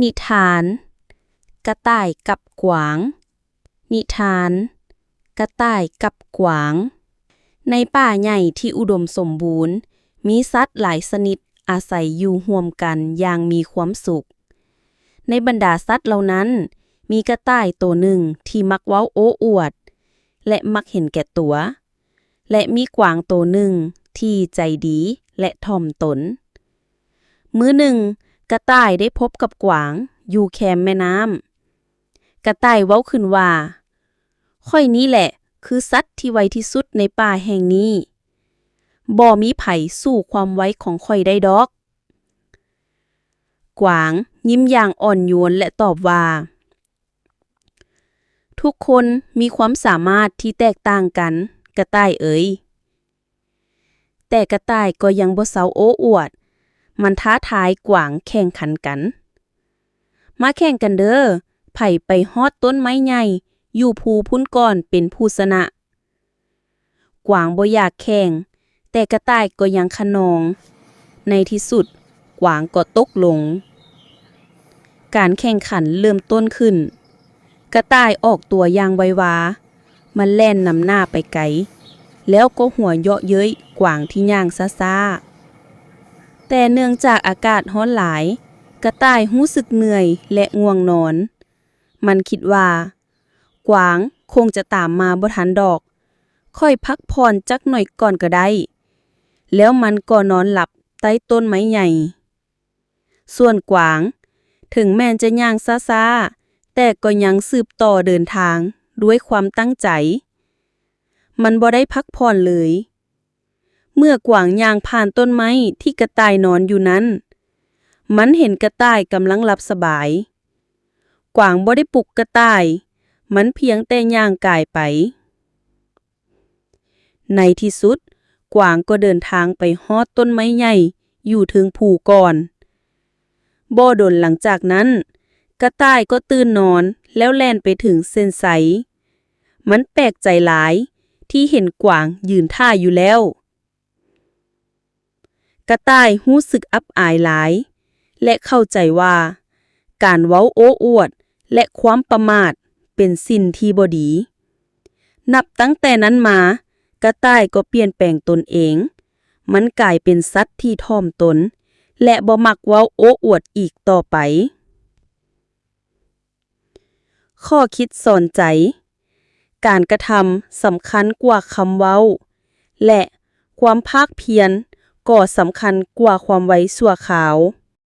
ນິທານ ກະຕ່າຍກັບກວາງ. ນິທານ ກະຕ່າຍກັບກວາງ. ໃນປ່າໃຫຍ່ທີ່ອຸດົມສົມບູນ, ມີສັດຫຼາຍຊະນິດອາໄສຢູ່ຮ່ວມກັນຢ່າງມີຄວາມສຸກ. ໃນບັນດາສັດເຫຼົ່ານັ້ນ, ມີກະຕ່າຍໂຕໜຶ່ງທີ່ມັກເວົ້າໂອ້ອວດ ແລະ ມັກເຫັນແກ່ຕົວ. ແລະ ມີກວາງໂຕໜຶ່ງທີ່ໃຈດີ ແລະ ຖ່ອມຕົນ. ມື້ໜຶ່ງ, ກະຕ່າຍໄດ້ພົບກັບກວາງຢູ່ແຄມແມ່ນ້ຳ. ກະຕ່າຍເວົ້າຂຶ້ນວ່າ, ຂ້ອຍນີ້ແຫຼະຄືສັດທີ່ໄວທີ່ສຸດໃນປ່າແຫ່ງນີ້. ບໍ່ມີໃຜສູ້ຄວາມໄວຂອງຂ້ອຍໄດ້ດອກ. ກວາງຍິ້ມຢ່າງອ່ອນໂຍນ ແລະ ຕອບວ່າ, ທຸກຄົນມີຄວາມສາມາດທີ່ແຕກຕ່າງກັນ, ກະຕ່າຍເອີຍ. ແຕ່ກະຕ່າຍກໍຍັງບໍ່ເຊົາໂອ້ອວດ, ມັນທ້າທາຍກວາງແຂ່ງຂັນກັນ. ມາແຂ່ງກັນເດີ, ໃຜໄປຮອດຕົ້ນໄມ້ໃຫຍ່ຢູ່ພູພຸ້ນກ່ອນເປັນຜູ້ຊະນະ. ກວາງບໍ່ຢາກແຂ່ງ, ແຕ່ກະຕ່າຍກໍຍັງຂະໜອງ. ໃນທີ່ສຸດ, ກວາງກໍຕົກລົງ. ການແຂ່ງຂັນເລີ່ມຕົ້ນຂຶ້ນ. ກະຕ່າຍອອກຕົວຢ່າງໄວວາ. ມັນແລ່ນນຳໜ້າໄປໄກ, ແລ້ວກໍຫົວເຍາະເຍີ້ຍກວາງທີ່ຍ່າງຊ້າໆ. ແຕ່ເນື່ອງຈາກອາກາດຮ້ອນຫຼາຍ, ກະຕ່າຍຮູ້ສຶກເມື່ອຍ ແລະ ງ່ວງນອນ. ມັນຄິດວ່າ, ກວາງຄົງຈະຕາມມາບໍ່ທັນດອກ. ຂ້ອຍພັກຜ່ອນຈັກໜ້ອຍກ່ອນກໍໄດ້. ແລ້ວມັນກໍນອນຫຼັບໃຕ້ຕົ້ນໄມ້ໃຫຍ່. ສ່ວນກວາງ, ເຖິງແມ່ນຈະຍ່າງຊ້າໆ, ແຕ່ກໍຍັງສືບຕໍ່ເດີນທາງດ້ວຍຄວາມຕັ້ງໃຈ. ມັນບໍ່ໄດ້ພັກຜ່ອນເລີຍ. ເມື່ອກວາງຍ່າງຜ່ານຕົ້ນໄມ້ທີ່ກະຕ່າຍນອນຢູ່ນັ້ນ, ມັນເຫັນກະຕ່າຍກຳລັງຫຼັບສະບາຍ. ກວາງບໍ່ໄດ້ປຸກກະຕ່າຍ, ມັນພຽງແຕ່ຍ່າງກາຍໄປ. ໃນທີ່ສຸດ, ກວາງກໍເດີນທາງໄປຮອດຕົ້ນໄມ້ໃຫຍ່ຢູ່ເທິງພູກ່ອນ. ບໍ່ດົນຫຼັງຈາກນັ້ນ, ກະຕ່າຍກໍຕື່ນນອນແລ້ວແລ່ນໄປເຖິງເສັ້ນໄຊ. ມັນແປກໃຈຫຼາຍທີ່ເຫັນກວາງຢືນຖ້າຢູ່ແລ້ວ. ກະຕ່າຍຮູ້ສຶກອັບອາຍຫຼາຍ ແລະ ເຂົ້າໃຈວ່າການເວົ້າໂອ້ອວດ ແລະ ຄວາມປະໝາດເປັນສິ່ງທີ່ບໍ່ດີ. ນັບຕັ້ງແຕ່ນັ້ນມາ, ກະຕ່າຍກໍປ່ຽນແປງຕົນເອງ. ມັນກາຍເປັນສັດທີ່ຖ່ອມຕົນ ແລະ ບໍ່ມັກເວົ້າໂອ້ອວດອີກຕໍ່ໄປ. ຂໍ້ຄິດສອນໃຈ, ການກະທຳສຳຄັນກວ່າຄຳເວົ້າ ແລະ ຄວາມພາກພຽນກໍສຳຄັນກວ່າຄວາມໄວຊົ່ວຄາວ.